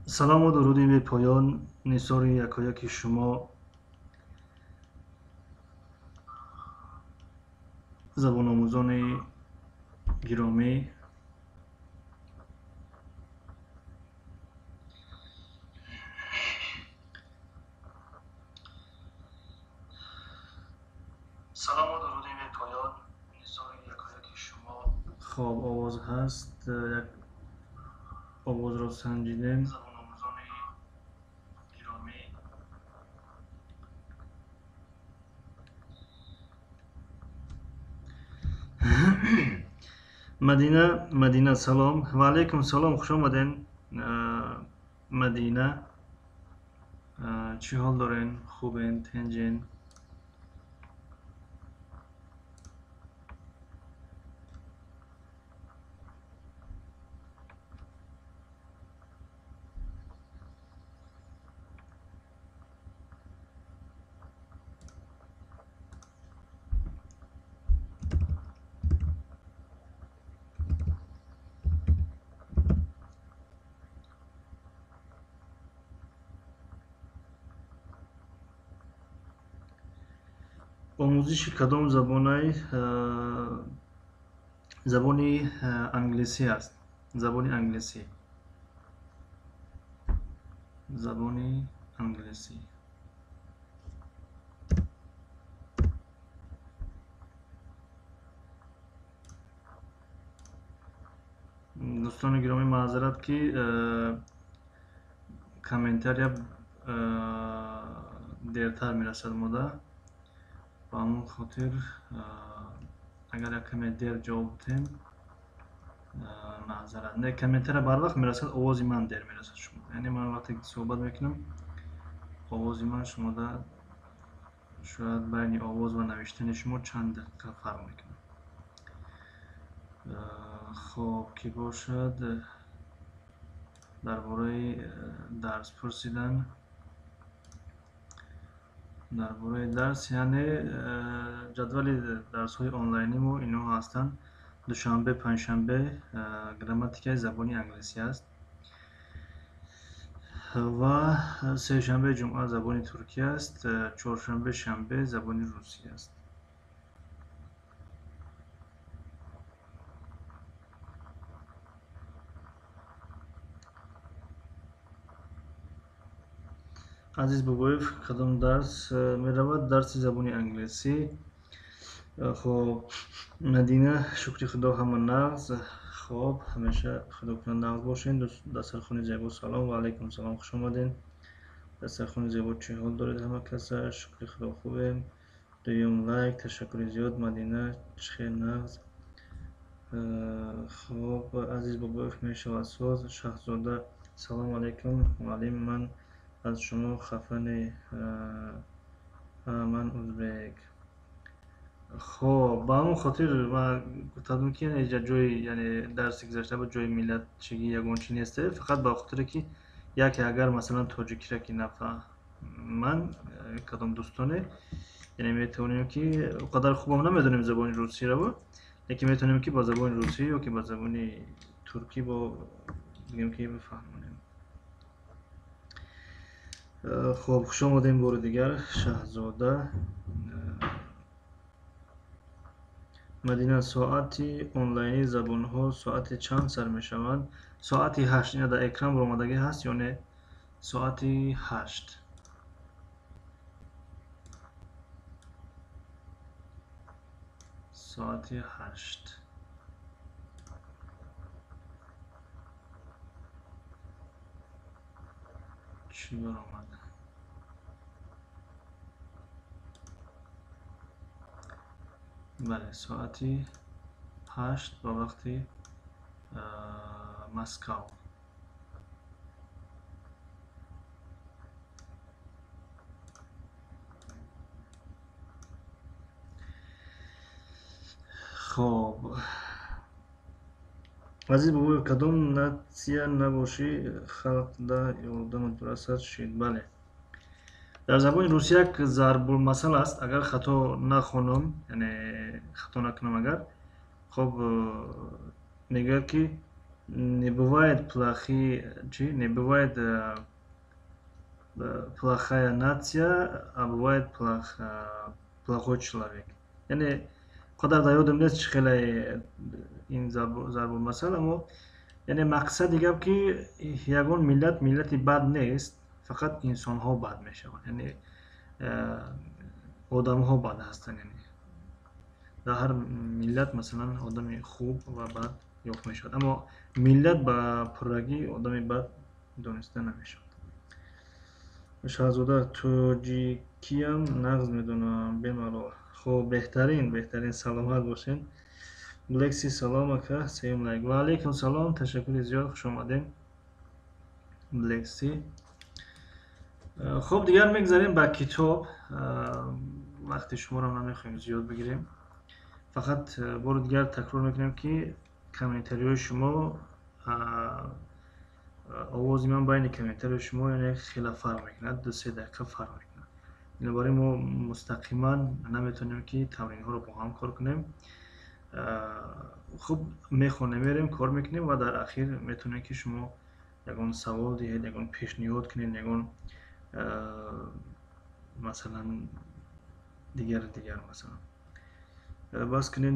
Салому дуруди бепоён нисори якояки шумо, забономӯзони гиромӣ. Салому дуруди бепоён нисори якояки шумо. Хоб, овоз ҳаст, як овозро санҷидем. Забономӯзони гиромӣ. Мадина, Мадина, салом. Ва алайкум салом, хуш омаден. Мадина, чӣ ҳол дорен? Хубен, тинҷен? Омӯзиши кадом забонай? Забони англисӣ аст. Забони англисӣ. Забони англисӣ. Дӯстони гиромӣ, маъзарат, ки комментария дертар мерасад мода. Ба ҳамон хотир, агар як каме дер ҷавоб диҳем, маъзарат. Не, комментария барвақт мерасад, овози ман дер мерасад шумо. Яъне ман вақте ки суҳбат мекунам, овози ман шумода шояд байни овоз ва навиштани шумо чанд дақиқа фарқ мекунад. Хоб, ки бошад, дар бораи дарс пурсидан. Дар бораи дарс, яъне ҷадвали дарсҳои онлайни мо инҳо ҳастанд. Душанбе, панҷшанбе грамматикаи забони англисӣ аст ва сешанбе, ҷумъа забони туркӣ аст, чоршанбе, шанбе забони русӣ аст. Азиз Бобоев, кадом дарс меравад? Дарси забони англисӣ. Хоб, Мадина, шукри Худо, ҳама нағз. Хоб, ҳамеша Худо кунад нағз бошен. Дастархони зебо, салом. Ва алайкум салом, хуш омаден. Дастархони зебо, чӣ ҳол доред ҳама каса? Шукри Худо, хубем. Дуюм лайк, ташаккури зиёд. Мадина, чӣ хел нағз? Хоб, Азиз Бобоев, мешавад соз. Шаҳзода, салом алайкум муаллим, ман аз шумо хафа не, ман узбек. Хоб, ба ҳамон хотир ман гуфтам, ки инҷа ҷои, яъне дарси гузашта буд, ҷои миллатчигӣ ягон чи нест, фақат ба хотире ки яке агар масалан тоҷикиро ки нафаҳманд кадом дӯстоне, яъне метавонем ки он қадар хубам намедонем забони русиро, лекин метавонем ки ба забони русӣ ё ки ба забони туркӣ бо бигем ки бифаҳмонем. Хоб, хуш омадем бори дигар, Шаҳзода. Мадина, соати онлайни забонҳо соати чанд сар мешаванд? Соати 8. Ина дар экран баромадагӣ ҳаст ё не? Соати 8. Соати 8. Чӣ баромад? Бале, соати 8 ба вақти Москав. Хоб, Азиз Бобоев, кадом натсия набошӣ, халқда ёрдамат расад шид. Бале, дар забони русӣ як зарбулмасал аст, агар хато нахонам, яъне хато накунам, агар Хоб, мегӯяд, ки не бывает плохи, чи не бывает плохая нация, а бывает плохой человек. Яъне қадар дар ёдам нест, чӣ хеле ин зарбулмасал, аммо яъне мақсади гап, ки ягон миллат миллати бад нест, фақат инсонҳо бад мешаванд, яъне одамҳо бад ҳастанд. Яъне дар ҳар миллат, масалан, одами хуб ва бад ёфт мешавад, аммо миллат ба пуррагӣ одами бад дониста намешавад. Шаҳзода, тоҷикиам нағз медонам, бемалол. Хуб, беҳтарин, беҳтарин, саломат бошед. Блекси, салом, ака, сеюм лайк. Ва алайкум салом, ташаккури зиёд, хуш омадем, Блекси. Хуб, дигар мегзарем ба китоб. Вақти шуморо намехоҳем зиёд бигирем, фақат бори дигар такрор мекунем, ки комментариҳои шумо, овози ман байни комментариҳои шумо, яъне хеле фарқ мекунад, 2-3 дақиқа фарқ мекунад. Бинобар ин мо мустақиман наметавонем, ки тамринҳоро бо ҳам кор кунем. Хуб, мехонем, мерем, кор мекунем ва дар ахир метавонем, ки шумо ягон савол диҳед, ягон пешниҳод кунед, ягон, масалан, дигар дигар, масалан, бас кунед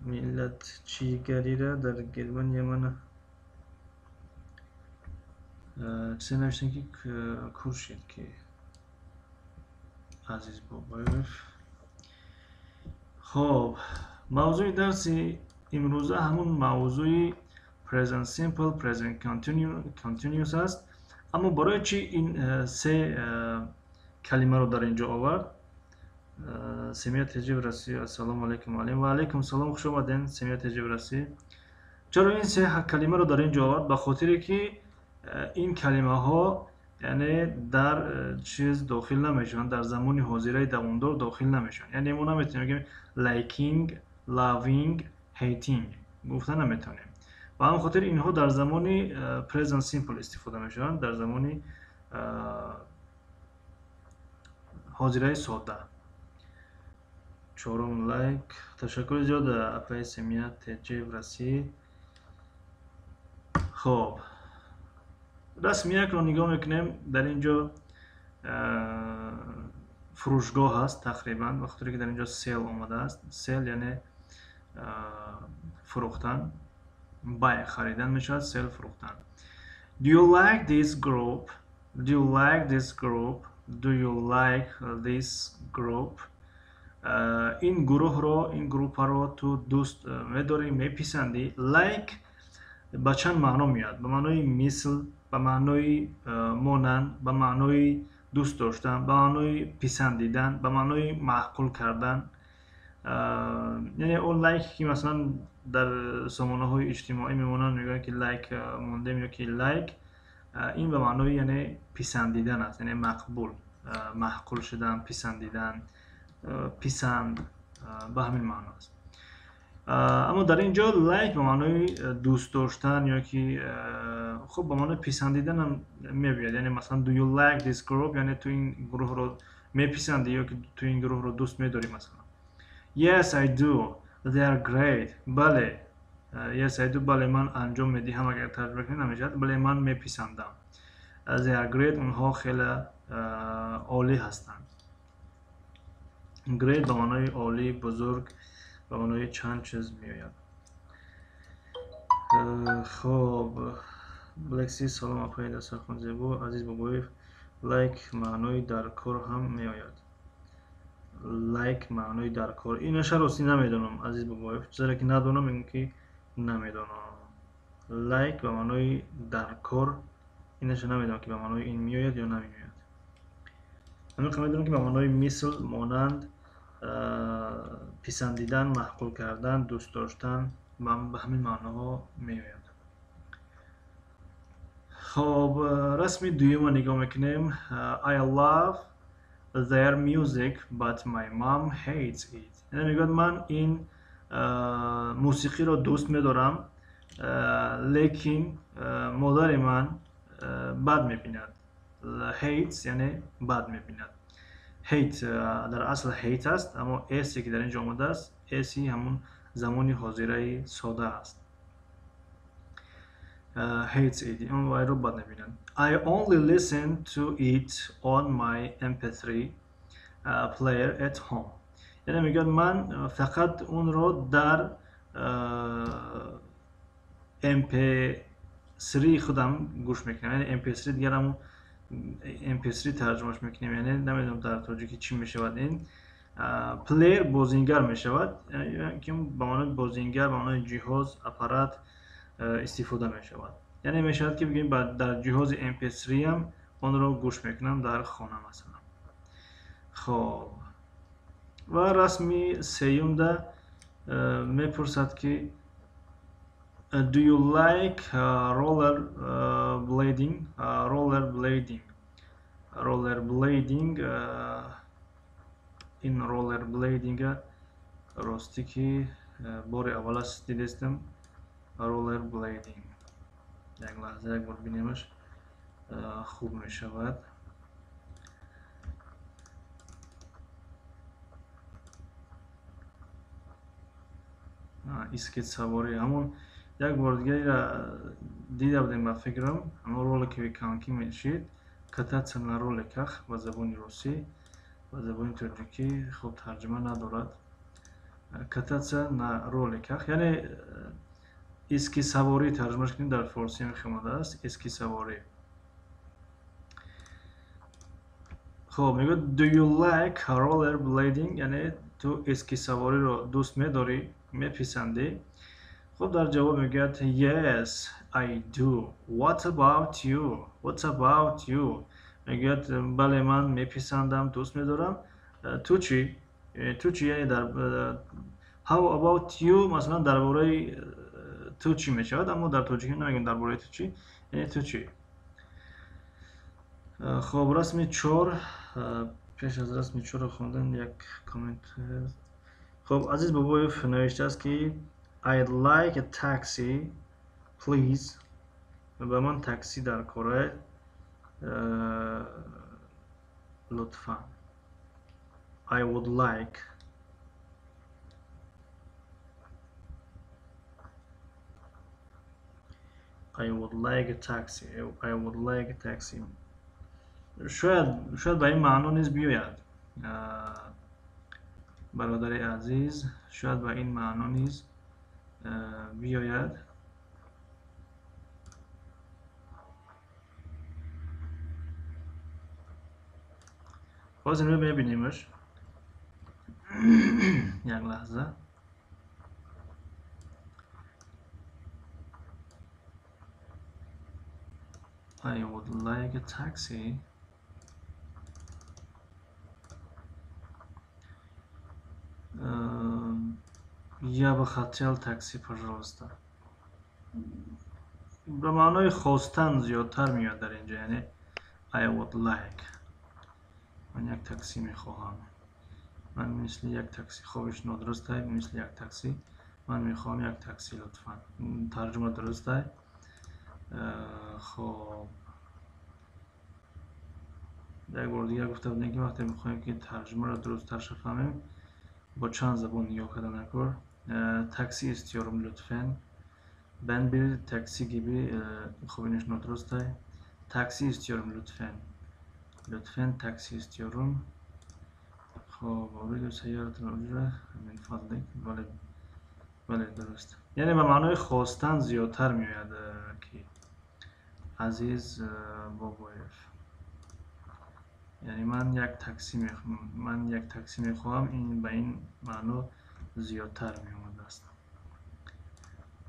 миллатчигарира дар Германия. Мана чизе навиштем, ки кур шид, ки Азиз Бобоев. Хоб, мавзӯи дарси имрӯза ҳамун мавзӯи present simple, present continuous аст. Аммо барои чӣ ин се калимаро дар ин ҷо овард? Семия Теҷиб Расӣ, ассалому алайкум, муаллим. Ва алайкум салом, хуш омаден, Семия Теҷиб Расӣ. Чаро ин се калимаро дар ин ҷо овард? Ба хотире ки ин калимаҳо, яъне, дар чиз дохил намешаванд, дар замони ҳозираи давомдор дохил намешаванд. Яъне мо наметавонем бигӯем liking, loving, hating, гуфта наметавонем. Ба ҳамин хотир инҳо дар замони present simple истифода мешаванд, дар замони ҳозираи содда. Чорум лайк, ташаккури зиёд, апаи Семия Теҷев Расӣ. Хоб, расми якро нигоҳ мекунем. Дар ин ҷо фурӯшгоҳ аст тақрибан, ба хотире ки дар ин ҷо sell омадааст. Sell яъне фурӯхтан, buy харидан мешавад, sell фурӯхтан. Do you like this group? Do you like this group? Do you like this group? Ин гурӯҳро, ин группаро ту дӯст медорӣ, меписандӣ? Like ба чанд маъно меояд: ба маънои мисл, ба маънои монанд, ба маънои дӯст доштан, ба маънои писандидан, ба маънои маъқул кардан. Яъне он лайк, ки масалан дар сомонаҳои иҷтимоӣ мемонанд, мегӯянд, ки лайк мондем ё ки лайк, ин ба маънои, яъне, писандидан аст, яъне мақбул, маъқул шудан, писандидан, писанд, ба ҳамин маъно аст. Аммо дар ин ҷо like ба маънои дӯст доштан ё ки, хуб, ба маънои писандиданам мебиёяд. Яъне, масалан, do you like this group, яъне ту ин гурӯҳро меписандӣ ё ки ту ин гурӯҳро дӯст медорӣ, масалан. Yes, I do, they are great. Бале, yes, I do, бале, ман анҷом медиҳам, агар тарҷума кунем намешавад, бале, ман меписандам. They are great, онҳо хеле олӣ ҳастанд. Great ба маънои олӣ, бузург, ба маънои чанд чиз меояд. Хоб, Блекси, салом, апаи дастархон зебо. Азиз Бобоев, like маънои дар кор ҳам меояд. Like маънои дар кор, инаша ростӣ намедонам, Азиз Бобоев, зеро ки надонам, мегӯям, ки намедонам. Like ба маънои дар кор, инаша намедонам, ки ба маънои ин меояд ё намеояд. Ҳамин медонам, ки ба маънои мисл, монанд, писандидан, маъқул кардан, дӯст доштан, ба ҳамин маъноҳо меояд. Хоб, расми дуюмро нигоҳ мекунем. I love their music, but my mom hates it. Яъне мегӯяд, ман ин мусиқиро дӯст медорам, лекин модари ман бад мебинад. Hates яъне бад мебинад. Hate дар асл hate аст, аммо s ки дар ин ҷо омадааст. S ҳамон замони ҳозираи сода аст. Hates it. Он вайро бад мебинад. I only listen to it on my MP3 player at home. Яъне мегӯяд ман фақат онро дар MP3 худам гӯш мекунам. Яъне MP3 дигар ҳамон MP3 тарҷумаш мекунем. Яъне намедонам дар тоҷикӣ чӣ мешавад ин. Плеер бозингар мешавад, ки ба маънои бозингар, ба маънои ҷиҳоз, аппарат истифода мешавад. Яъне мешавад ки бигӯем дар ҷиҳози MP3-ам онро гӯш мекунам дар хона масалан. Хоб, ва расми сеюмда мепурсад ки do you like roller blading? Roller blading. Roller blading, ин roller blading рости ки бори аввал аст дидестам. Roller blading. Як лаҳза як бор бинемаш, хуб мешавад. Искит саворӣ ҳамон як бор дига дида будем ба фикрам, ҳамон роликовый коньки мешид, кататься на роликах ба забони русӣ, ба забони тоҷикӣ хуб тарҷума надорад. Кататься на роликах яъне искисаворӣ тарҷумаш кунем, дар форсӣ омадааст искисаворӣ. Хоб, мегӯяд do you like roller blading, яъне ту искисавориро дӯст медорӣ, меписандӣ? Хуб, дар ҷавоб мегӯяд yes, I do. What about you? What about you? Мегӯяд бале, ман меписандам, дӯст медорам. Ту чӣ? Ту чӣ? Яъне дар how about you масалан дар бораи ту чӣ мешавад, аммо дар тоҷикӣ намегӯем дар бораи ту чӣ, яъне ту чӣ. Хоб, расми чор. Пеш аз расми чорро хондан як коммент. Хоб, Азиз Бобоев навиштааст ки I'd like a taxi, please. Ба ман такси даркор лутфан. I would like I would like a taxi. I would like a taxi. Шояд ба ин маъно низ биёяд, бародари азиз, шояд ба ин маъно низ биёяд. Боз инро мебинимаш. Як лаҳза. I would like a taxi. Я бы хотел такси, пожалуйста. Ба маънои хостан зиёдтар меояд дар инҷо, яъне I would like. Ман як такси мехоҳам. Ман мисли як такси, хобиш нодуруст ай, мисли як такси. Ман мехоҳам як такси лутфан. Тарҷума дуруст ай. Хоб, як бор дигар гуфта будем ки вақте мехоҳем ки тарҷумаро дурусттар фаҳмем, бо чанд забон нигоҳ кардан накор. Taksi istiyorum lütfen. Ben bir taksi gibi, хоб, инаш нодуруст ай. Taksi istiyorum lütfen. Lütfen taksi istiyorum. Хоб, أريد سيارة الأجرة من فضلك. бале, бале, дуруст. Яъне ба маънои хостан зиёдтар меояд ки Азиз Бобоев, яъне ман як такси мехоҳам, ин ба ин маъно зиёдтар меомадааст.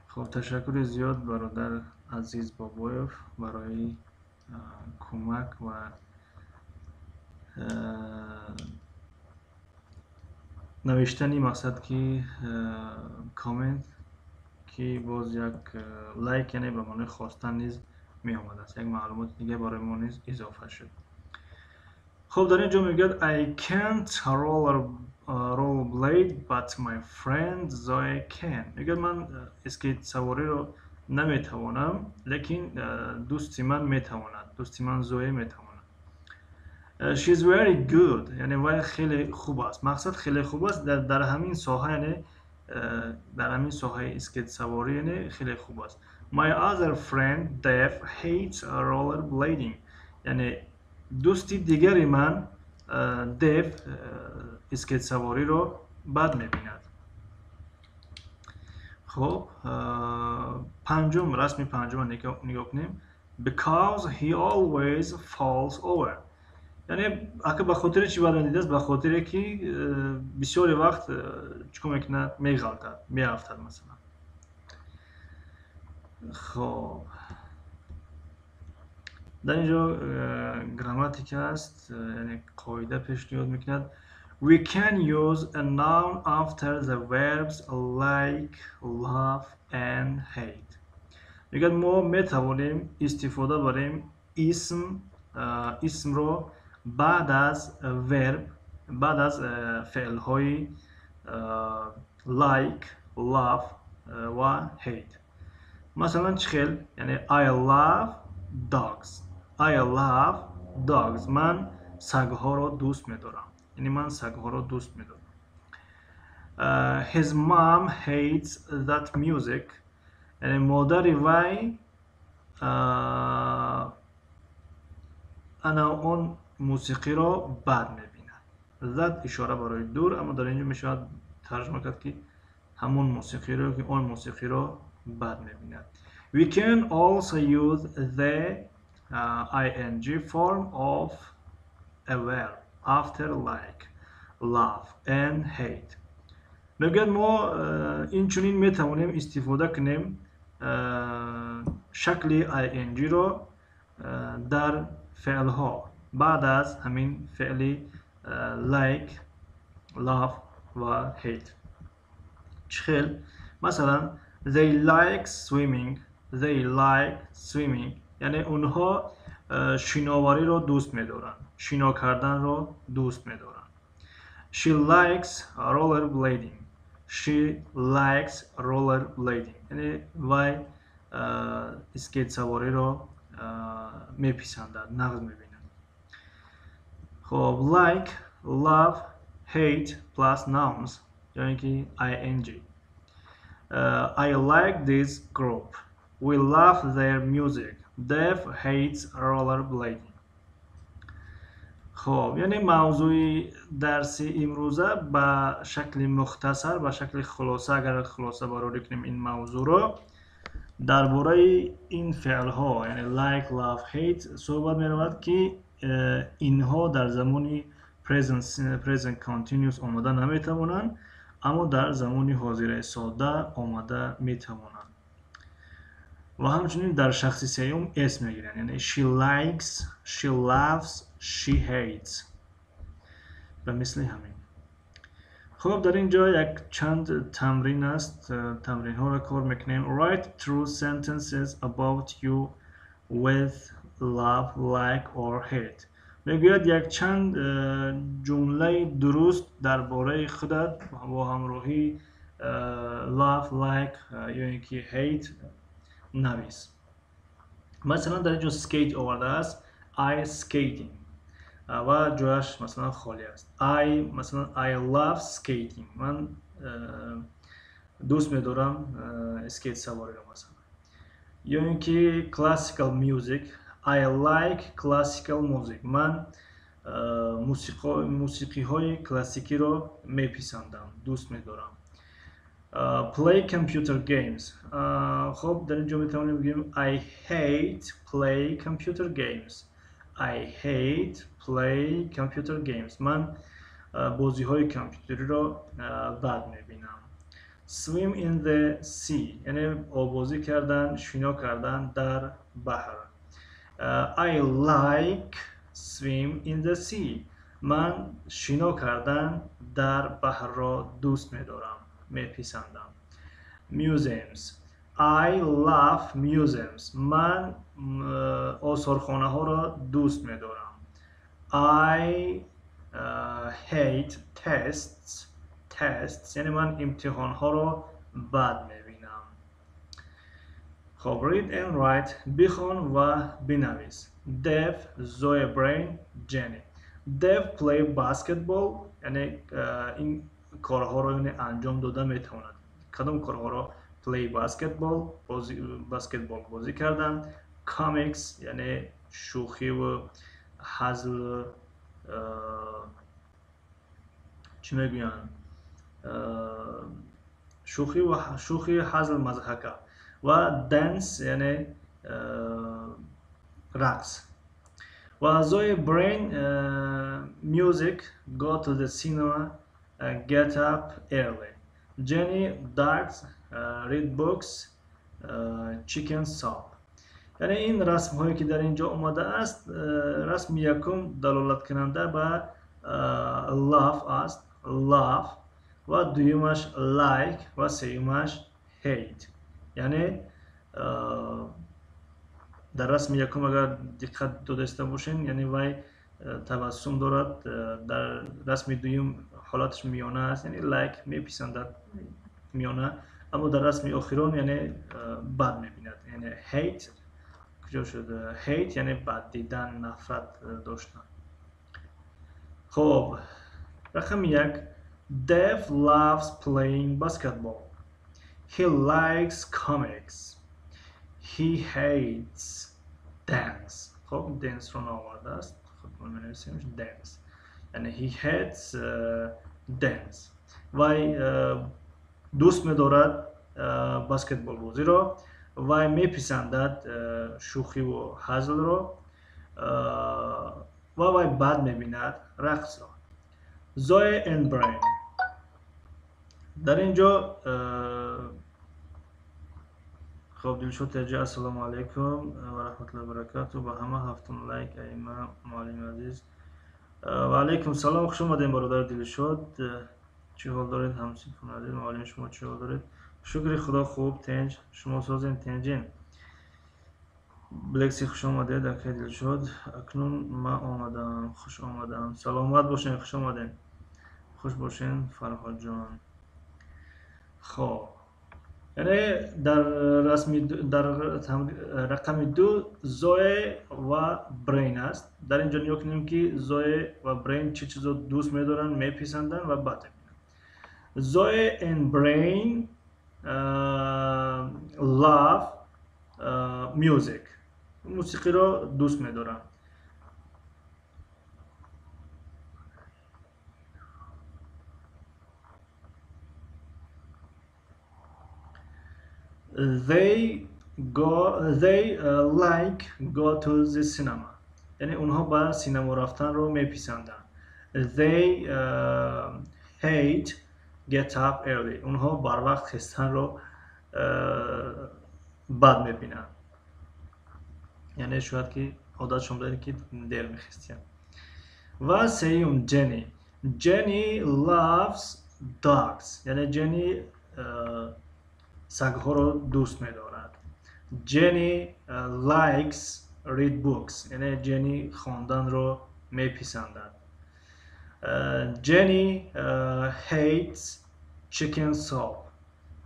Хоб, ташаккури зиёд, бародар Азиз Бобоев, барои кӯмак ва навиштани мақсад ки коммент, ки боз як like, яъне ба маънои хостан низ меомадааст. Як маълумоти дига барои мо низ изофа шуд. Хоб, дар ин ҷо мегӯяд I can't roll blade, but my friend Zoe can. Мегӯяд ман скейтсавориро наметавонам, лекин дӯсти ман метавонад, дӯсти ман Зоe метавонад. She's very good, яъне вай хеле хуб аст. Мақсад хеле хуб аст дар ҳамин соҳа, яъне дар ҳамин соҳаи скейтсаворӣ, яъне хеле хуб аст. My other friend Dev hates rollerblading. Яъне дӯсти дигари ман Dev скейтсавориро бад мебинад. Хуб, панҷум, расми панҷумро нигоҳ кунем. Because he always falls over. Яъне ака ба хотири чӣ бад дидааст? Ба хотире ки бисёре вақт чӣ кор мекунад? Меғалтад, меафтад, масалан. Хоб, дар ин ҷо грамматика аст, яъне қоида пешниҳод мекунад. We can use a noun after the verbs like, love and hate. Мегӯяд, мо метавонем истифода барем исмро баъд аз verb, баъд аз феълҳои like, love ва hate. Масалан, чӣ хел? Яъне I love dogs. I love dogs. Ман сагҳоро дӯст медорам. Яъне ман сагҳоро дӯст медорам. His mom hates that music. Яъне модари вай ана он мусиқиро бад мебинад. That ишора барои дур, аммо дар ин ҷо мешавад тарҷума кард, ки ҳамон мусиқиро, ки он мусиқиро бад мебинад. We can also use the ing form of a verb after like, love and hate. Мегӯяд, мо инчунин метавонем истифода кунем шакли ing-ро дар феълҳо баъд аз ҳамин феъли like, love ва hate. Чӣ хел? Масалан, they like swimming. They like swimming. Яъне онҳо шиновариро дӯст медоранд, шино карданро дӯст медоранд. She likes rollerblading. She likes rollerblading. Яъне вай скейтсавориро меписандад, нағз мебинад. Хоб, like, love, hate plus nouns ё ин ки ing. I like this group. We love their music. Dev hates rollerblading. Хоб, яъне мавзӯи дарси имрӯза ба шакли мухтасар, ба шакли хулоса, агар хулоса барорӣ кунем ин мавзӯъро, дар бораи ин феълҳо, яъне like, love, hate суҳбат меравад, ки инҳо дар замони present continuous омода наметавонанд, аммо дар замони ҳозираи содда омада метавонанд ва ҳамчунин дар шахси сеюм s мегиранд, яъне she likes, she loves, she hates, ба мисли ҳамин. Хуб, дар ин ҷо як чанд тамрин аст, тамринҳоро кор мекунем. Write true sentences about you with love, like or hate. Мегӯяд, якчанд ҷумлаи дуруст дар бораи худат бо ҳамроҳии love, like ё ин ки hate навис. Масалан, дар ин ҷо skate овардааст, I skating ва ҷояш, масалан, холӣ аст. I, масалан, I love skating. Ман дӯст медорам скейтсавориро, масалан. Ё ин ки classical music. I like classical music. Ман мусиқиҳои классикиро меписандам, дӯст медорам. Play computer games. Хоб, дар ин ҷо метавонем бигӯем I hate play computer games. I hate play computer games. Ман бозиҳои компютериро бад мебинам. Swim in the sea, яъне оббозӣ кардан, шино кардан дар баҳр. I like swim in the sea. Ман шино кардан дар баҳрро дӯст медорам, меписандам. Museums. I love museums. Ман осорхонаҳоро дӯст медорам. I hate tests. Tests, яъне ман имтиҳонҳоро бад мебинам. Хоб, read and write. Бихон ва бинавис. Dev, Zoe, Brain, Jenny. Dev play basketball, яъне ин корҳоро яъне анҷом дода метавонад. Кадом корҳоро? Play basketball, баскетбол бозӣ кардан, comics, яъне шӯхиву ҳазл, чӣ мегӯянд, шӯхи, ҳазл, мазҳака, ва dance, яъне рақс. Ва Zoe, Brain, music, go to the cinema, get up early. Jenny, dogs, read books, chicken soup. Яъне ин расмҳое ки дар ин ҷо омадааст, расми якум далолаткунанда ба love аст, love, ва дуюмаш like ва сеюмаш hate. Яъне дар расми якум агар диққат додаиста бошем, яъне вай табассум дорад, дар расми дуюм ҳолаташ миёна аст, яъне like меписандад миёна, аммо дар расми охирон яъне бад мебинад, яъне hate. Куҷо шуд hate? Яъне бад дидан, нафрат доштан. Хоб, рақами як: Dev loves playing basketball. He likes comics. He hates dance. Хоб, dance ро наовардааст, худмон менависем dance. Яъне he hates dance. Вай дӯст медорад баскетболбозиро, вай меписандад шӯхиву ҳазлро ва вай бад мебинад рақсро. Zoe and Brain. Дар ин ҷо хоб, Дилшод Таҷи, ассалому алайкум ва раҳматуллоҳи ва баракату ба ҳама. Ҳафтум лайк аима муаллими азиз. Ва алайкум салом, хуш омадем, бародар Дилшод. Чӣ ҳол доред, ҳамсинфони азиз? Муаллими шумо чӣ ҳол доред? Шукри Худо, хуб, тинҷ. Шумо созем, тинҷин? Блекси, хуш омадед, акай Дилшод. Акнун ман омадам, хуш омадам. Саломат бошен, хуш омадем. Хуш бошен, Фарҳодҷон. Хоб, яъне дар расми, дар рақами ду Зое ва Брейн аст. Дар ин ҷо нигоҳ кунем, ки Зое ва Брейн чӣ чизо дӯст медоранд, меписанданд ва бад мебинанд. Zoe and Brain love music. Мусиқиро дӯст медоранд. They like go to the cinema. Яъне онҳо ба синемо рафтанро меписанданд. They hate get up early. Онҳо барвақт хестанро бад мебинанд, яъне шояд ки одатшон будае, ки дер мехестиянд. Ва сеюм Дженни. Jenny loves dogs, яъне Дженни сагҳоро дӯст медорад. Jenny likes read books, яъне Дженни хонданро меписандад. Jenny hates chicken soup,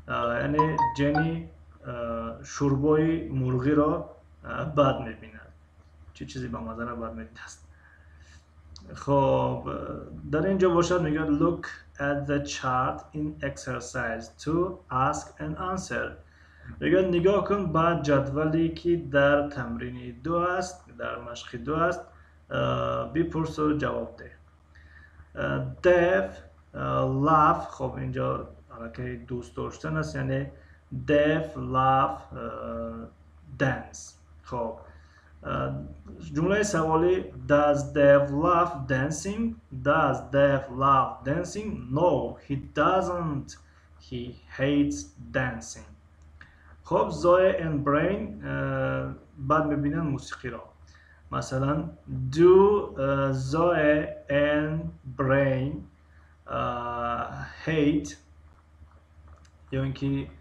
яъне Дженни шӯрбои мурғиро бад мебинад. Чӣ чизе ба маззара бад медидааст? Хоб, дар ин ҷо бошад, мегӯяд: "Look at the chart in exercise 2, ask and answer." Мегӯяд, нигоҳ кун ба ҷадвале, ки дар тамрини ду аст, дар машқи ду аст, бипурсу ҷавоб деҳ. Dev love, хоб, инҷо аллакай дӯст доштан аст, яъне Dev love dance. Хоб, ҷумлаи саволӣ: Does Dev love dancing? Does Dev love dancing? No, he doesn't. He hates dancing. Хоб, Zoe and Brain бад мебинанд мусиқиро. Масалан, do Zoe and Brain hate ё ин ки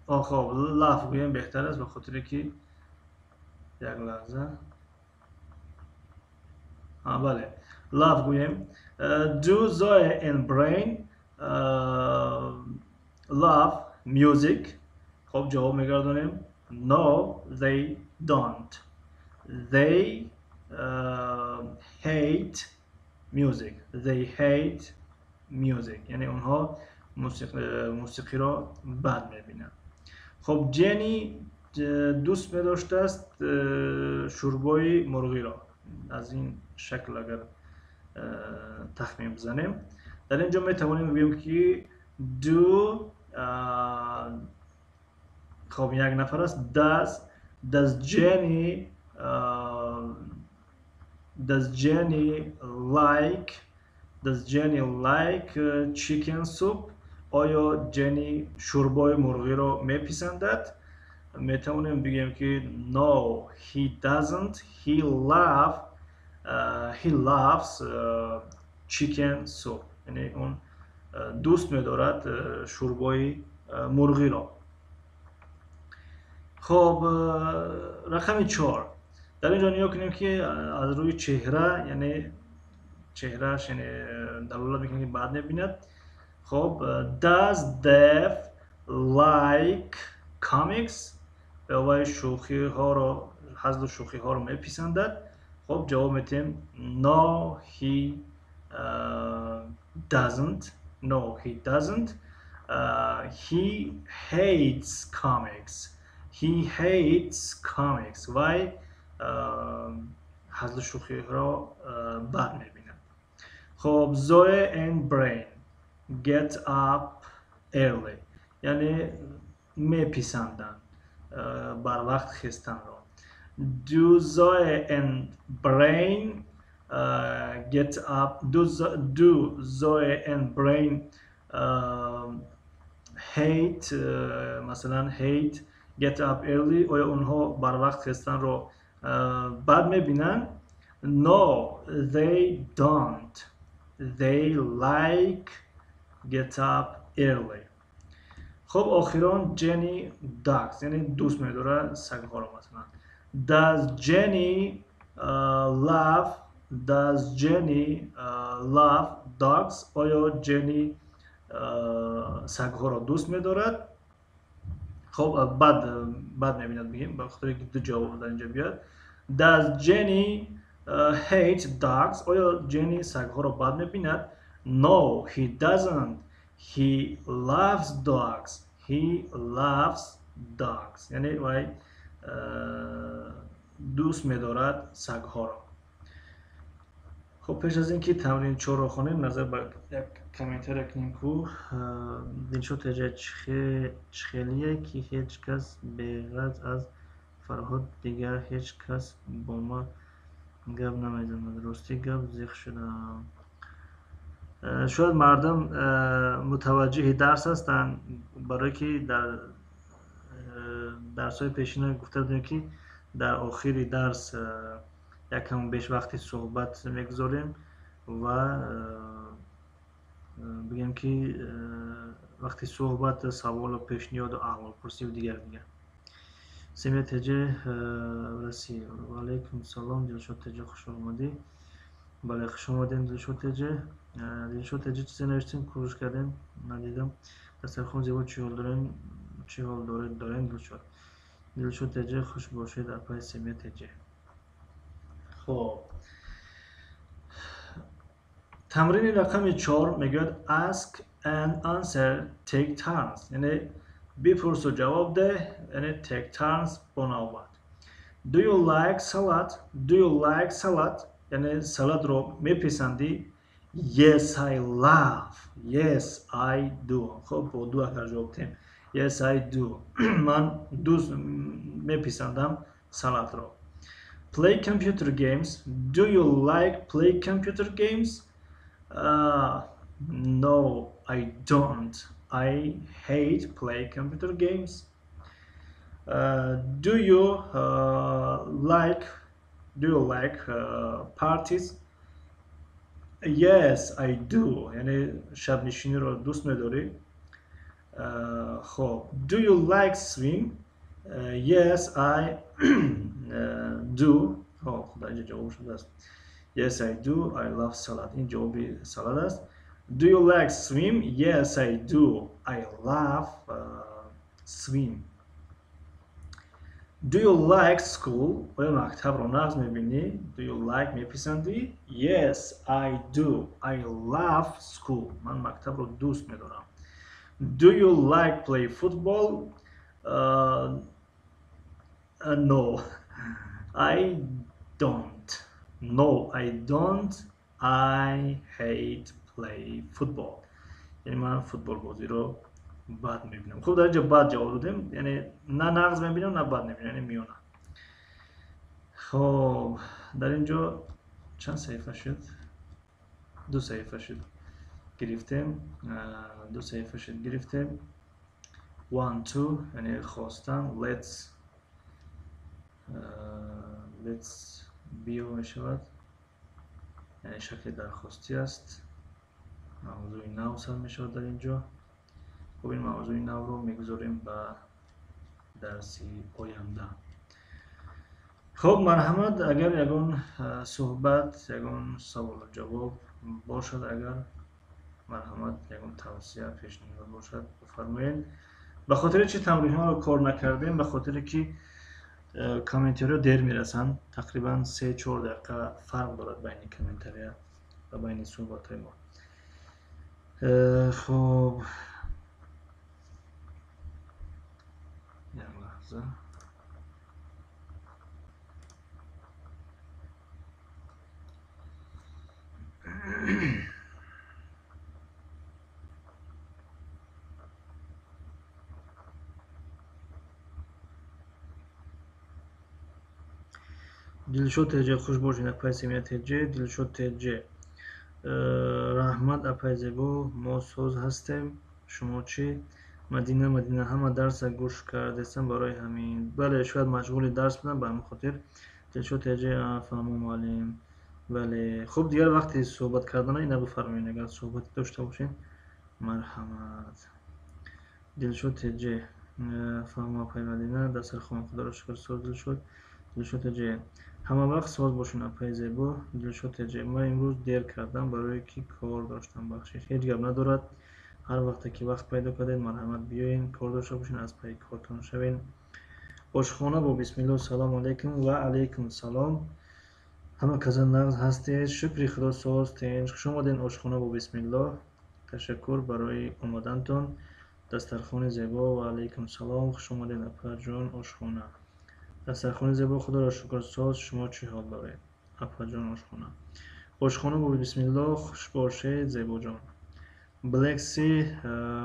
хоб, love гӯем беҳтар аст, ба хотире ки, як лаҳза, бале, love гӯем. Do Zoe and Brain love music? Хоб, ҷавоб мегардонем: No, they don't. They hate music. They hate music. Яъне онҳо мусиқиро бад мебинанд. Хоб, Ҷенни дӯст медоштааст шӯрбои мурғиро. Аз ин шакл агар тахмин бизанем, дар ин ҷо метавонем бигӯем, ки do, хоб, як нафар аст, does Jenny like chicken soup? Оё Ҷенни шӯрбои мурғиро меписандад? Метавонем бигӯем, ки no, he doesn't. He loves chicken soup. Яъне он дӯст медорад шӯрбои мурғиро. Хоб, рақами чор. Дар ин ҷо нигоҳ кунем, ки аз рӯи чеҳра, яъне чеҳрааш, яъне далолат мекунад, ки бад мебинад. Хоб, does Dev like comics? Вай шӯхиҳоро, ҳазлу шӯхиҳоро меписандад? Хоб, ҷавоб медиҳем: no, he doesn't. No, he doesn't. He hates comics. He hates comics. Вай ҳазлу шӯхиҳоро бад мебинад. Хоб, Zoe and Brain get up early, яъне меписанданд барвақт хестанро. Do Zoe and Brain get up do Zoe and Brain hate, масалан, hate get up early? Оё онҳо барвақт хестанро бад мебинанд? No, they don't. They like get up early. Хоб, охирон, Jenny dogs, яъне дӯст медорад сагҳоро. Масалан, does Jenny love dogs? Оё Ҷенни сагҳоро дӯст медорад? Хоб, бад мебинад бигем, ба хотире ки ду ҷавоб дар инҷо биёяд. Does Jenny hate dogs? Оё Ҷенни сагҳоро бад мебинад? No, he doesn't. He loves dogs. He loves dogs. Яъне вай дӯст медорад сагҳоро. Хоб, пеш аз ин ки тамрини чорро хонем, назар ба як комментария кунем ку. Дилшод теҷа: чихелие, ки ҳеҷ кас беғараз аз Фарҳод дигар ҳеҷ кас бо ма гап намезанад. Ростӣ гап, зиқ шудам. Шояд мардум мутаваҷҷиҳи дарс ҳастанд, барое ки дар дарсҳои пешина гуфта будем, ки дар охири дарс якам беш вақти суҳбат мегузорем ва бигем, ки вақти суҳбат, саволу пешниҳоду аҳволпурсиву дигар дигар. Семия теҷе расӣ. Ваалайкум салом, Дилшод теҷе, хуш омадӣ. Бале, хуш омадем, Дилшод теҷе. Дилшод теҷе, чизе навиштем, кӯшиш кардем, надидам. Дастархон зебо. Чӣ ҳол дорем, чӣ ҳол доред, дорем, Дилшод? Дилшод теҷе, хуш бошед, апаи Семия теҷе. Хоб, тамрини рақами чор мегӯяд: ask and answer, take turns, яъне бипурсу ҷавоб деҳ, яъне take turns, бо навбат. Do you like salad? Do you like salad? Яъне салатро меписандӣ? Yes, I love. Yes, I do. Хоб, бо do агар ҷавоб диҳем: yes, I do, ман дӯст меписандам салатро. Play computer games. Do you like play computer games? No, I don't. I hate play computer games. Do you like parties? Yes, I do. Яъне шабнишиниро дӯст медорӣ? Хоб, do you like swim? Yes, I do. Хоб, худо, инҷо ҷавоб шудааст: yes, I do. I love salad. Ин ҷавоби салат аст. Do you like swim? Yes, I do. I love swim. Do you like school? Оё мактабро нағз мебинӣ? Do you like меписандӣ? Yes, I do. I love school. Ман мактабро дӯст медорам. Do you like play football? No, I don't. No, I don't. I hate play football. Яъне ман футболбозиро бад мебинам. Хуб, дар инҷо бад ҷавоб додем, яъне на нағз мебинам, на бад мебинам, яъне миёна. Хоб, дар инҷо чанд саҳифа шуд? Ду саҳифа шуд гирифтем, ду саҳифа шуд гирифтем. Want to, яъне хостан, let's биё мешавад, яъне шакли дархостӣ аст. Мавзӯи нав сар мешавад дар инҷо. Хуб, ин мавзӯи навро мегузорем ба дарси оянда. Хуб, марҳамат, агар ягон суҳбат, ягон саволу ҷавоб бошад, агар марҳамат, ягон тавсия, пешниҳод бошад, бифармоед. Ба хотири чи тамринҳоро кор накардем? Ба хотире ки комментариҳо дер мерасанд, тақрибан 3-4 дақиқа фарқ дорад байни комментария ва байни суҳбатҳои мо. Хуб, як лаҳза. Дилшод ТЖ, хуш бошед, апай Семия ТЖ. Дилшод ТЖ, раҳмат апай зебо, мо соз ҳастем, шумо чӣ? Мадина, Мадина, ҳама дарса гӯш кардестам барои ҳамин. Бале, шояд машғули дарс будам, ба ҳамин хотир. Дилшод ТЖ, фаҳмо муаллим. Бале, хуб, дигар вақти суҳбат кардана ина бифармоед, агар суҳбате дошта бошед, марҳамат. Дилшод ТЖ, фаҳмо апай Мадина, дастархон, худоро шукр, соз Дилшод. Дилшод ТЖ, ҳама вақт соз бошед апай зебо. Дилшод ТЖ, ман имрӯз дер кардам барое ки кор доштам, бахшиш. Ҳеҷ гап надорад, ҳар вақте ки вақт пайдо кардед, марҳамат биёен, кор дошта бошед, аз пайи кортон шавед. Ошхона бо бисмиллоҳ, салому алайкум. Ва алайкум салом. Ҳама каза нағз ҳастед, шукри худо соз тинҷ. Хуш омадед ошхона бо бисмиллоҳ. Ташаккур барои омадантон. Дастархони зебо. Ва алайкум салом. Хуш омадед апаҷон ошхона. Дастархони зебо, худоро шукр соз. Шумо чӣ ҳол доред апаҷон ошхона? Ошхона бо бисмиллоҳ, хуш бошед зебоҷон. Блекси,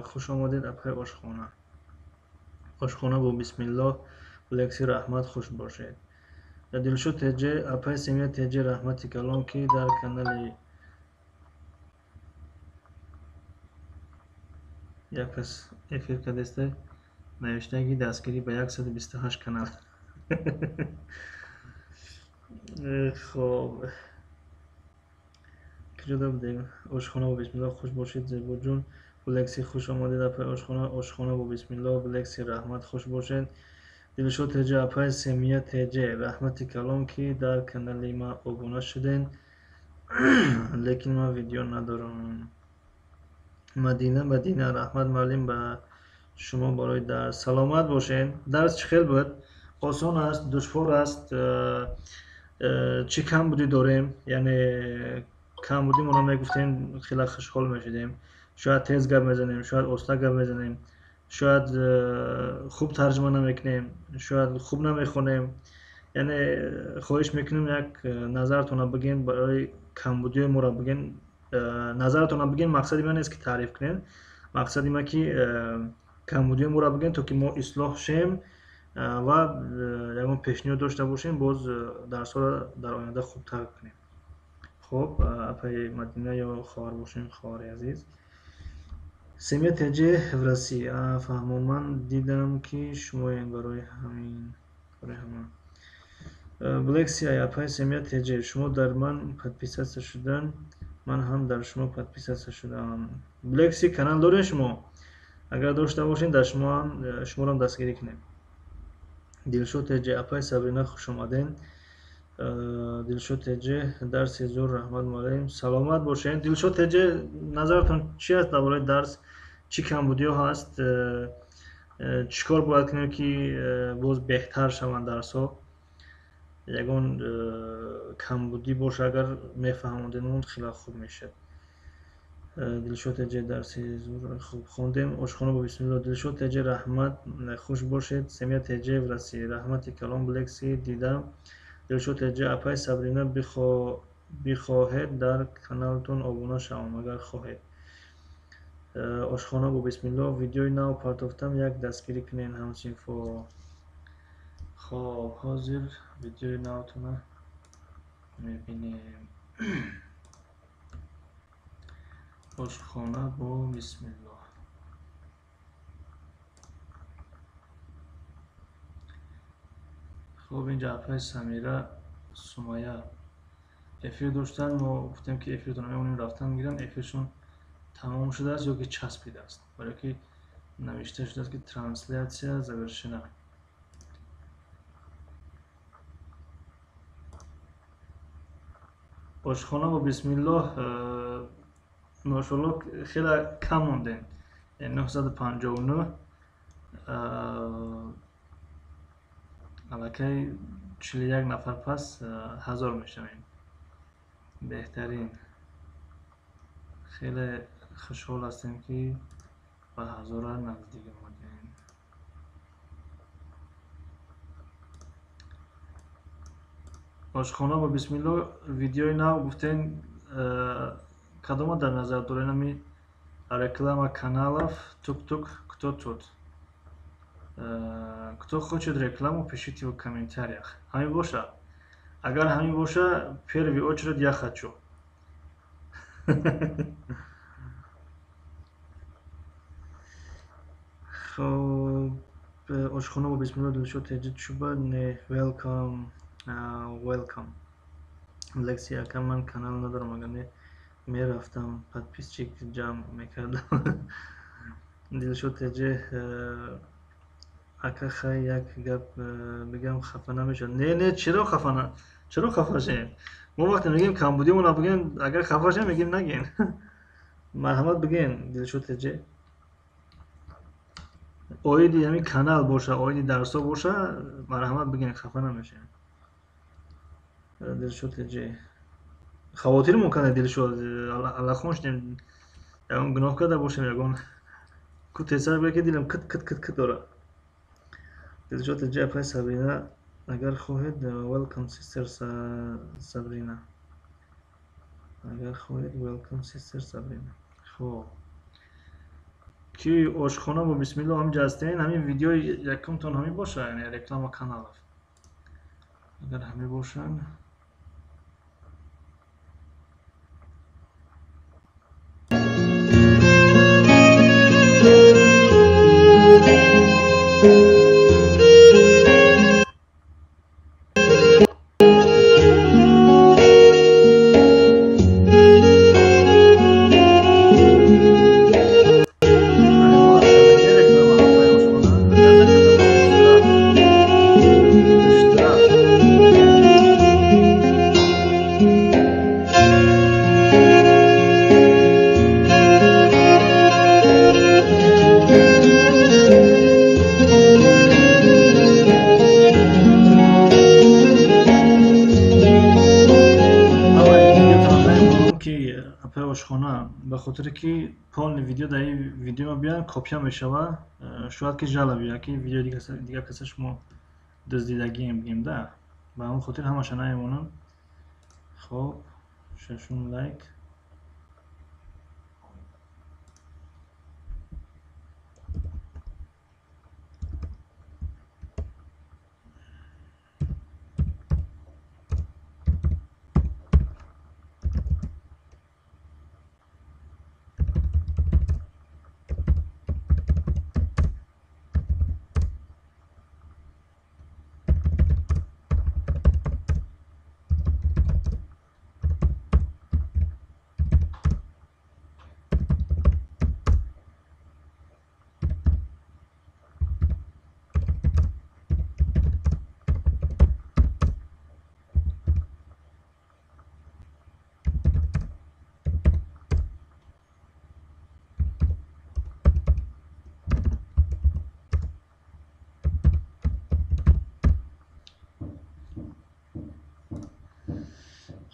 хуш омадед апай ошхона. Ошхона бо бисмиллоҳ, Блекси, раҳмат, хуш бошед. Дилшод ТЖ, апай Семия ТЖ, раҳмати калон ки дар канали як кас эфир кардеста, навиштаги дастгирӣ ба 128 канал. Хоб, куҷо будем? Ошхона бо бисмиллоҳ, хуш бошед зебоҷон. Блекси, хуш омадед апай ошхона. Ошхона бо бисмиллоҳ, Блекси, раҳмат, хуш бошед. Дилшод ТЖ, апай Семия ТЖ, раҳмати калон ки дар канали ма обуна шудед, лекин ман видео надорам. Мадина, Мадина, раҳмат муаллим ба шумо барои дарс. Саломат бошед. Дарс чӣ хел буд? Осон аст, душвор аст? Чӣ камбудӣ дорем? Яъне камбудӣ мо мегуфтем, хеле хушҳол мешудем. Шояд тез гап мезанем, шояд оста гап мезанем, шояд хуб тарҷума намекунем, шояд хуб намехонем. Яъне хоҳиш мекунем як назаратонро бигӯед, барои камбудиҳои моро бигӯед. Назаратонро бигӯед, мақсади ман нест ки таъриф кунед, мақсади ман ки камбудиҳои моро бигӯед, то ки мо ислоҳ шем ва ягон пешниҳод дошта бошем, боз дарсҳоро дар оянда хубтар кунем. Хуб, апаи Мадина ё хоҳар бошем, хоҳари азиз. Семия ТЖ в России. Фаҳмо, ман дидам ки шумоем барои ҳамин, барои ҳамон. Блекси, апаи Семия ТЖ, шумо дар ман подписаться шудан, ман ҳам дар шумо подписаться шудам. Блекси, канал доред шумо? Агар дошта бошед, дар шумо ҳам, шуморо ҳам дастгирӣ кунем. Дилшод ТЖ, апаи Сабрина, хуш омадед. Дилшод ТЖ, дарси зур, раҳмат муаллим. Саломат бошед. Дилшод ТЖ, назаратон чи аст дар бораи дарс? Чӣ камбудиҳо ҳаст? Чӣ кор бояд кунем, ки боз беҳтар шаванд дарсҳо? Ягон камбудӣ боша, агар мефаҳмондем, хеле хуб мешавад. Дилшод теҷе, дарси зур хуб хондем. Ошхона бо бисмилло. Дилшод теҷе, раҳмат, хуш бошед. Семия теҷе в России, раҳмати калон. Блекси дидам. Дилшод теҷе, апай Сабрина, бихоҳед дар каналтон обуна шавам, агар хоҳед. Ошхона бо бисмилло, видеои нав партофтам, як дастгирӣ кунед ҳамсинфо. Хоб, ҳозир видеои навтона мебинем. Ошхона бо бисмилло. Хоб, инҷа апай Самира Сумая эфир доштан. Мо гуфтем, ки эфиртон мемонем, рафтан мегирам. Эфиршон тамом шудааст ё ки часпидааст, барое ки навишта шудааст, ки трансляция завершена. Ошхона бо бисмиллоҳ, мошоалло, хеле кам мондем, 959, аллакай 41 нафар пас 1000 мешавем. Беҳтарин, хеле хушҳол ҳастем, ки ба 1000-а наздик омадем. Ошхона бо бисмилло, видеои нав гуфтем, кадома дар назар дорем? Ами реклама каналов, тук-тук, кто тут? Кто хочет рекламу, пишите в комментариях. Ҳамин боша? Агар ҳамин боша, первый очередь я хочу. Хоб, ошхона бо бисмилло, Дилшод теҷи чуба не, welcome, welcome. Лекси ака, ман канал надорам, агар не мерафтам подписчик ҷамъ мекардам. Дилшод теҷе, ака, хай, як гап бигам, хафа намешавад? Не, не, чаро хафа, чаро хафа шем? Мо вақте мегӯем, камбудиамонро бигӯем, агар хафа шем, мегӯем нагӯем. Марҳамат, бигӯем, Дилшод теҷе. Оиди ҳамин канал боша, оиди дарсҳо боша, марҳамат, бигӯем, хафа намешавем. Дилшод теҷе, хавотирмон карда, Дилшод, аллахон шудем, ягон гуноҳ карда бошем, ягон ку тезтар бигӯя, ки дилам кит кит кит кит дорад. Дилшод теҷе, апай Сабрина, агар хоҳед, welcome sister Сабрина, агар хоҳед, welcome sister Сабрина. Хоб, ки ошхона бо бисмилло, ҳаминҷа ҳастен? Ҳамин видеои якумтон ҳамин боша, яъне реклама каналов, агар ҳамин бошанд. Ошхона, ба хотире ки полный видео дар ин видео биёяд, копия мешава, шояд ки жалоба биёяд, ки видеои дигар каса шумо дуздидагием бигем да. Ба ҳамон хотир ҳамаша намемонам. Хоб, шашум лайк.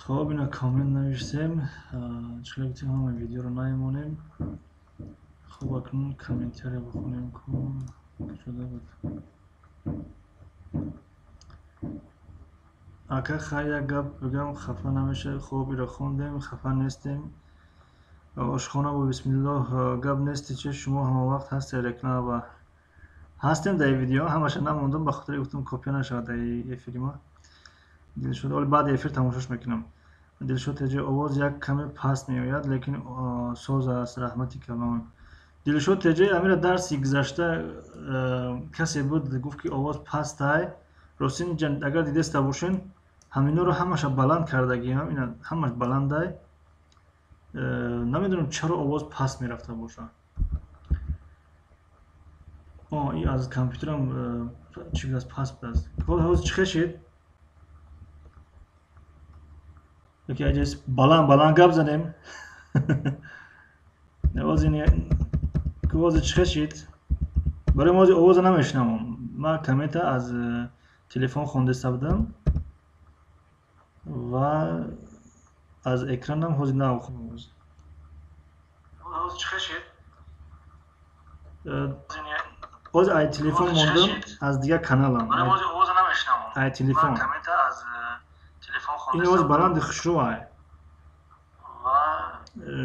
Хоб, ина коммент навиштем. Чӣ хеле гуфтем, ҳама видеоро намемонем. Хоб, акнун комментария бихонем, ку шуда буд. Ака, хай, як гап бигам, хафа намешавед? Хоб, иро хондем, хафа нестем. Ошхона бо бисмиллоҳ, гап нести, чи шумо ҳамавақт ҳастед? Реклама ҳастем дар видео, ҳамаша намондам, ба хотири гуфтам копия нашавад дар эфири ма. Дилшод, оли баъди эфир тамошош мекунам. Дилшод теҷи, овоз як каме паст меояд, лекин соз аст, раҳмати калон. Дилшод теҷи, амира дарси гузашта касе буд, гуфт, ки овоз пастай. Ростин, агар дидеста бошен, ҳаминоро ҳамаша баланд кардагиам, ина ҳамаш баландай. Намедонам, чаро овоз паст мерафта бошад. И аз компютерам чӣ будааст, паст будааст. Ҳозир чӣ хешид? Яке аҷаз баланд баланд гап занем. Ҳозир чӣ хешид? Барои мо ҳозир овоза намешунавам. Ман коммента аз телефон хондаиста будам ва аз экранам ҳозир нав. Ҳозир чӣ хешид? Ҳозир ай телефон мондам, аз дигар каналам. Ай телефон. Ин овоз баланди хушрӯ ай.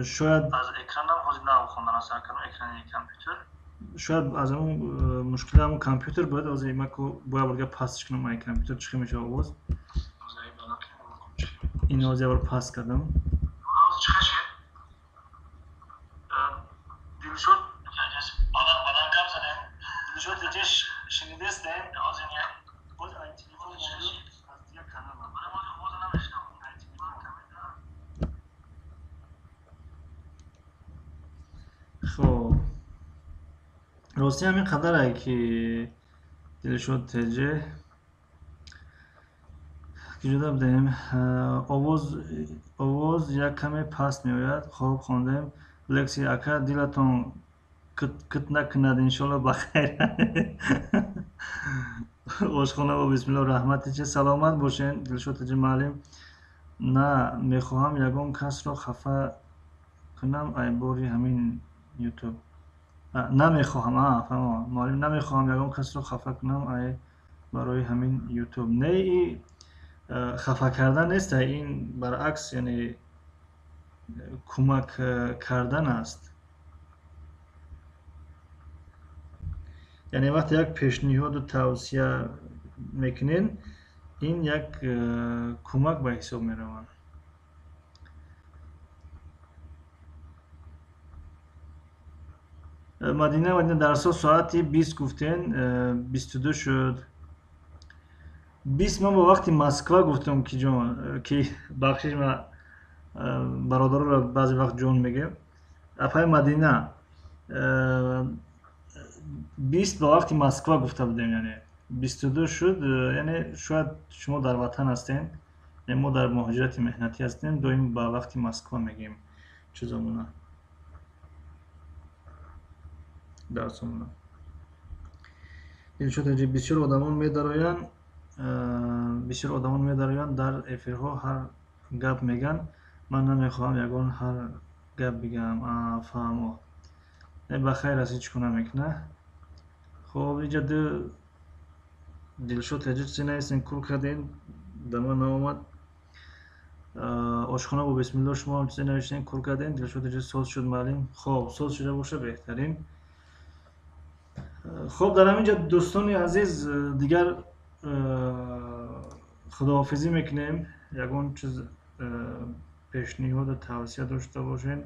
Шояд аз экранам ҳозир нав хондан аст, экрани компютер. Шояд аз ҳамун мушкили ҳамун компютер бояд. Ҳозир ма бояд борга пастш кунам ай компютер, чӣ хел мешавад овоз. Ин овоз як бор паст кардам. Дилшод, баланд баланд гап занем. Дилшод, шунидестем? Аз дигар каналам. Хоб, ростӣ ҳамин қадарае, ки Дилшод теҷе киҷода будем. Овоз як каме паст меояд. Хоб, хондем. Лекси, ака, дилатон кит накунад, иншолло бахайр. Ошхона бо бисмилло, раҳмати чи, саломат бошен. Дилшод теҷе, маълим, на мехоҳам ягон касро хафа кунам айбори ҳамин ютуб. Намехоҳам, фаҳмо, муаллим, намехоҳам ягон касро хафа кунам ай барои ҳамин ютуб. Не, и хафа кардан нест, ин баръакс, яъне кӯмак кардан аст. Яъне вақте як пешниҳоду тавсия мекунед, ин як кӯмак ба ҳисоб меравад. Мадина, Мадина, дарсҳо соати 20 гуфтен, 22 шуд. 20 ман бо вақти Москва гуфтам, ки ҷон, ки бахшиш, ма бародароро баъзе вақт ҷон мегӯям. Апаи Мадина, 20 ба вақти Москва гуфта будем, яъне 22 шуд. Яъне шояд шумо дар ватан ҳастен, мо дар муҳоҷирати меҳнатӣ ҳастем, доим ба вақти Москва мегӯем чизомона, дарсомона. Дилшод, бисёр одамон медароянд, бисёр одамон медароянд дар эфирҳо, ҳар гап мегӯянд. Ман намехоҳам ягон ҳар гап бигӯям. Фаҳмо, ба хайр аст, ҳеҷ кор намекунад. Хоб, инҷа ду Дилшод таҷи чизе навистем, кур кардем, да ман наомад. Ошхона бо бисмилло, шумо ҳам чизе навиштем, кур кардем. Дилшод таҷи, соз шуд, маълим. Хоб, соз шуда боша, беҳтарин. Хоб, дар ҳамин ҷо, дӯстони азиз, дигар худоҳофизӣ мекунем. Ягон чиз пешниҳоду тавсия дошта бошед,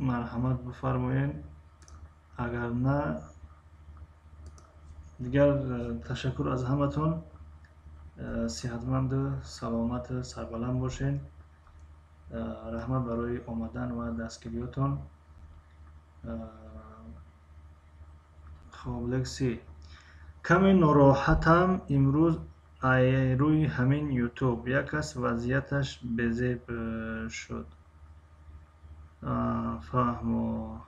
марҳамат бифармоед. Агар на, дигар ташаккур аз ҳаматон. Сиҳатманду саломату сарбаланд бошед. Раҳмат барои омадан ва дастгириётон. Хоб, лекси, каме нороҳатам имрӯз ай рӯи ҳамин ютуб. Як кас вазъияташ безеб шуд. Фаҳмо.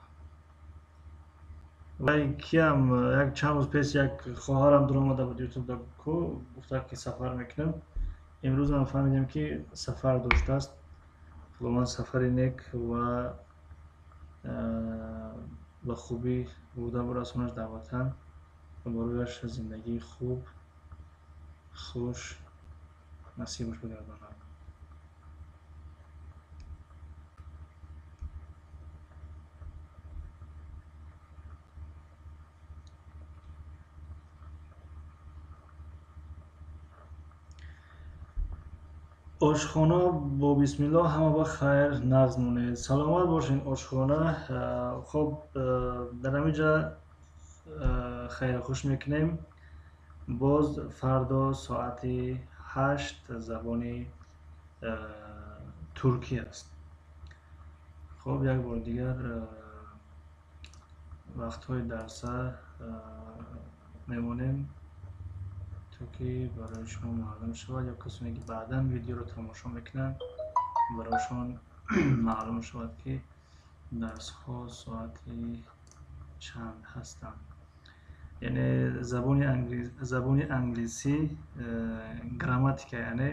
Вай киям, як чанд рӯз пеш як хоҳарам дуромада буд ютубда, ку гуфта, ки сафар мекунам. Имрӯз ҳам фаҳмидем, ки сафар доштааст. Худованд сафари нек ва ба хубӣ бурда барасонаш дар ватан ва барояш зиндагии хуб, хуш насибаш бигардонад. Ошхона бо бисмиллоҳ, ҳама ба хайр, нағз монед, саломат бошед. Ошхона. Хоб, дар ҳамин ҷа хайру хуш мекунем. Боз фардо соати 8 забони туркӣ аст. Хоб, як бори дигар вақтҳои дарса мемонем, то ки барои шумо маълум шавад ё касоне ки баъдан видеоро тамошо мекунанд, барояшон маълум шавад, ки дарсҳо соати чанд ҳастанд. Яъне забони англисӣ, грамматика, яъне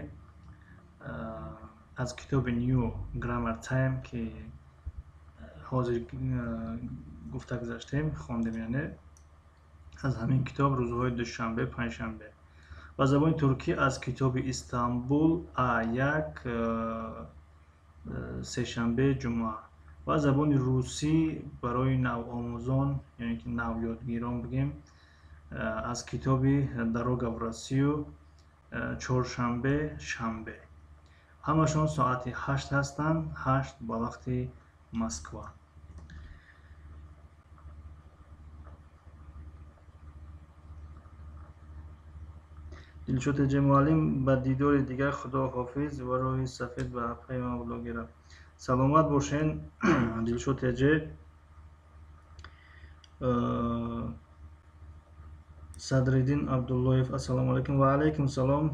аз китоби New Grammar Time, ки ҳозир гуфта гузаштем, хондем, яъне аз ҳамин китоб рӯзҳои душанбе, панҷшанбе, ва забони туркӣ аз китоби Истанбул А1, сешанбе, ҷумъа, ва забони русӣ барои навомӯзон, яъне ки навёдгирон бигем, аз китоби Дорога в Россию, чоршанбе, шанбе. Ҳамашон соати 8 ҳастанд, 8 ба вақти Москва. Дилшод Эҷе муаллим, ба дидори дигар, худо ҳофиз ва роҳи сафед ба апаи ман блогера. Саломат бошен, Дилшод Эҷе. Садриддин Абдуллоев, ассалому алайкум. Ва алайкум салом.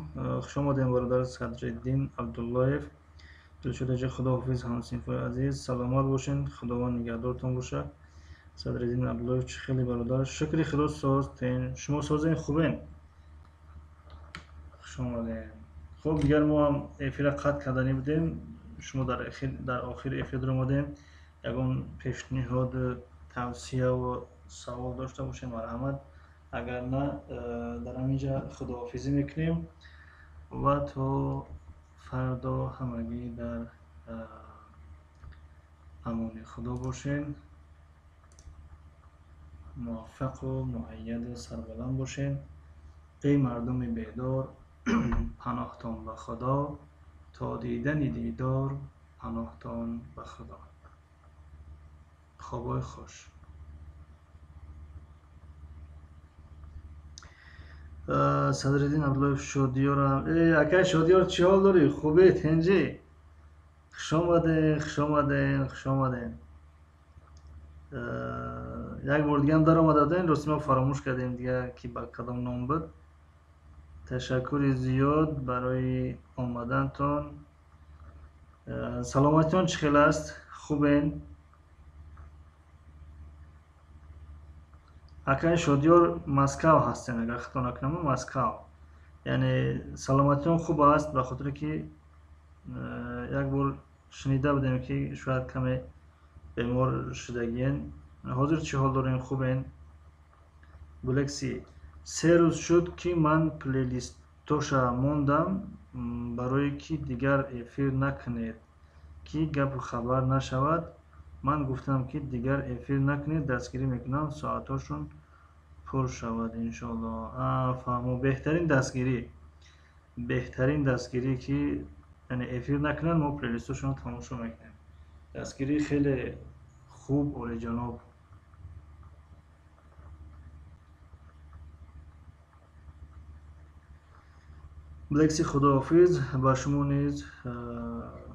Хуш омадем, бародар Садриддин Абдуллоев. Дилшод Эҷе, худо ҳофиз, ҳамсинфои азиз, саломат бошен, худованд нигаҳдортон боша. Садриддин Абдуллоев, чӣ хеле бародар, шукри худо, соз тен, шумо созен, хубен? Хуш омадем. Хуб, дигар мо ҳам эфира қатъ карданӣ будем, шумо дар охири эфир омадем. Ягон пешниҳод, тавсияву савол дошта бошем, марҳамат. Агар на, дар ҳамин ҷа худоҳофизӣ мекунем ва то фардо ҳамагӣ дар амони худо бошен, муваффақу муайяду сарбаланд бошен. Эй мардуми бедор, паноҳтон ба худо, то дидани дидор, паноҳтон ба худо. Хобҳои хуш. Садриддин Абдуллоев, Шодиёрам. Акай Шодиёр, чӣ ҳол дорӣ? Хубе, тинҷӣ? Хуш омаден, хуш омаден, хуш омаден. Як бор дигаам даромада будем, рости мо фаромӯш кардем дига, ки ба кадом ном буд. Ташаккури зиёд барои омадантон. Саломатиён чӣ хел аст? Хубен? Акай Шодиёр, Москав ҳастем, агар хато накунам, Москав. Яъне саломатиён хуб аст, ба хотире ки як бор шунида будем, ки шояд каме бемор шудагиен. Ҳозир чӣ ҳол дорем, хубен? Булекси, 3 рӯз шуд, ки ман плейлистоша мондам, барое ки дигар эфир накунед, ки гапу хабар нашавад. Ман гуфтам, ки дигар эфир накунед, дастгирӣ мекунам, соатҳошон пур шавад, иншоалло. Фаҳмо, беҳтарин дастгирӣ, беҳтарин дастгирӣ, ки яъне эфир накунанд, мо плейлистошонро тамошо мекунем. Дастгирӣ хеле хуб, олиҷаноб. Блекси, худоҳофиз, ба шумо низ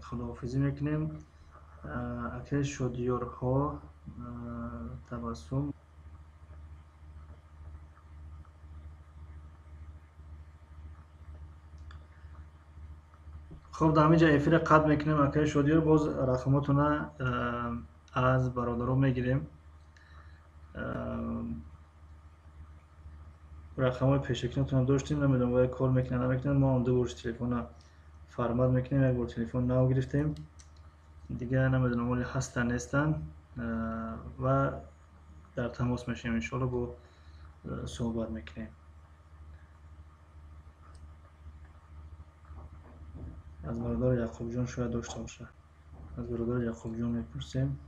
худоҳофизӣ мекунем. Акай Шодиёрҳо, табассум. Хуб, дар ҳамин ҷа эфира қатъ мекунем. Акай Шодиёр, боз рақамотона аз бародарон мегирем. Рақамҳои пешакинатонро доштем, намедонам бояд кор мекунад, намекунад. Мо ҳам ду бор телефона Формат мекунем, як бор телефон нав гирифтем, дигар намедонам оли ҳастанд нестанд, ва дар тамос мешавем иншоалло, бо суҳбат мекунем. Аз бародари Яқубҷон шояд дошта бошад, аз бародари Яқубҷон мепурсем.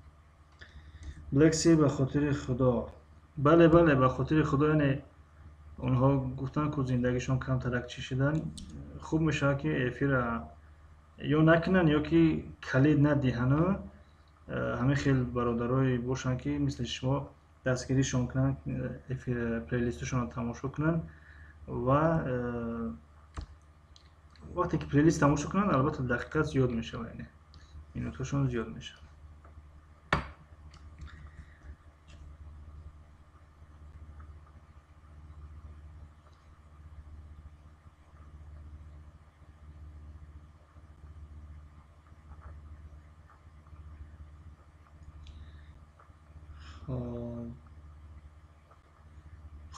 Блекси, ба хотири Худо. Бале, бале, ба хотири Худо. Яъне онҳо гуфтанд, ку зиндагишон камтарак чӣ шидан, хуб мешавад, ки эфира ё накунанд, ё ки калид надиҳану ҳамин хел бародарое бошанд, ки мисли шумо дастгиришон кунанд, эфир плейлисташонро тамошо кунанд. Ва вақте ки плейлист тамошо кунанд, албатта дақиқа зиёд мешавад, яъне минутҳошон зиёд мешавад.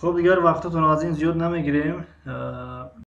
Хуб, дигар вақтатонро аз ин зиёд намегирем.